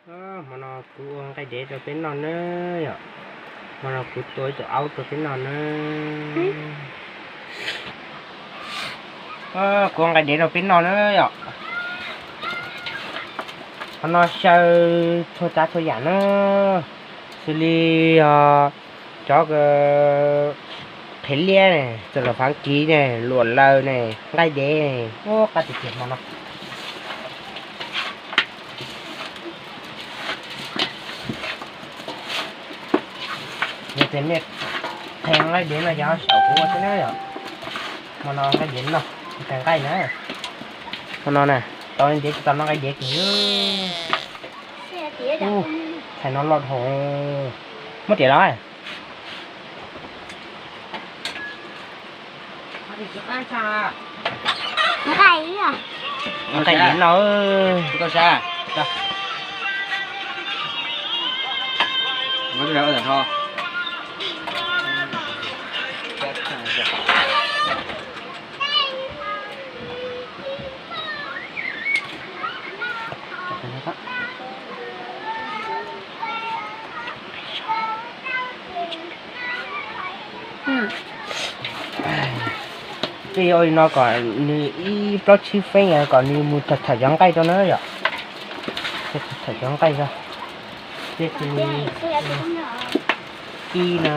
Hmo no kuv ua nqaij dev rau peb noj na yom. Hmo no kuv tua ib tug aub rau peb noj na. Kuv ua nqaij dev rau peb noj na yom. Hmo no xyaw txhua tsav txhua yam na, xws li cov qhev liab ne, txuas lom fav kiv ne, luam laws ne, nqaij dev ne, ua qab tiag tiag hmo no. Yog tias nej qhia nqaij dev no ces ho saum kuv ua xwb na yom. Hmo no nqaij dev no, qhia nqaij na. Hmo no na, tau nqaij dev tsis tau noj nqaij dev kiag. Thaim no loj dhau. Muab riam los. Nqaij no. Tej yog li no kom nws ib plaub tsib feeb kom nws mus tham tham cov nqaij rau na yom. Tham cov nqaij rau. Tej tus ib na,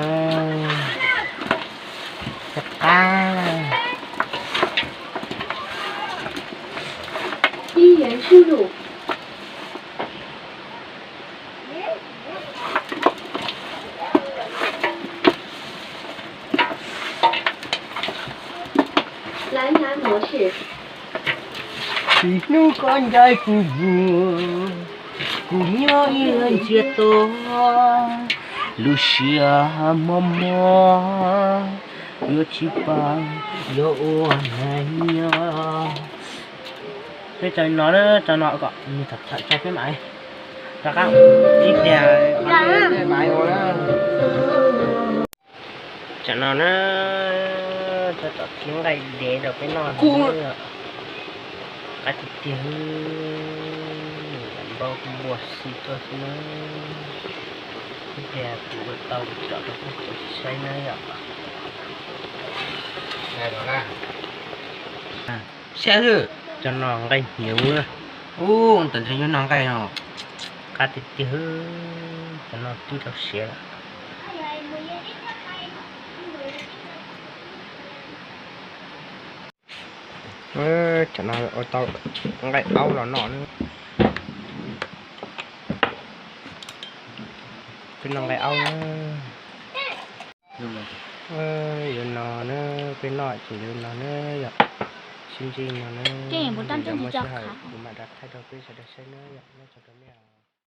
cov qab. Tsis hnub koj ncaim kuv mus, kuv nyob ib leeg ntsia tau lub siab mos mos, yuav tsis pab yuav ua neej nyob. Peb tso no, tso no kom nws tham tham tso peb mam rov qab ib pliag mam ua na. Tsam no na, tab tom kib nqaij dev rau peb noj, qab tiag tiag, npau npua xi tuaj xwb na. Ib pliag kuv ua tau tsom rau peb saib na yom. Saib xwb, cov no nqaij hnyuv na. Ub, tam sim no nqaij no qab tiag tiag, cov no twb rau siav lawm. Cov no ua tau nqaij aub los noj na. Peb noj nqaij aub na. Yuav no na, peb noj ces yuav no na yom. Sib ntsib no na, yog muaj sij hawm kuv mam rov thaij rau peb sawv daws saib na yom. Nyob zoo rau nej.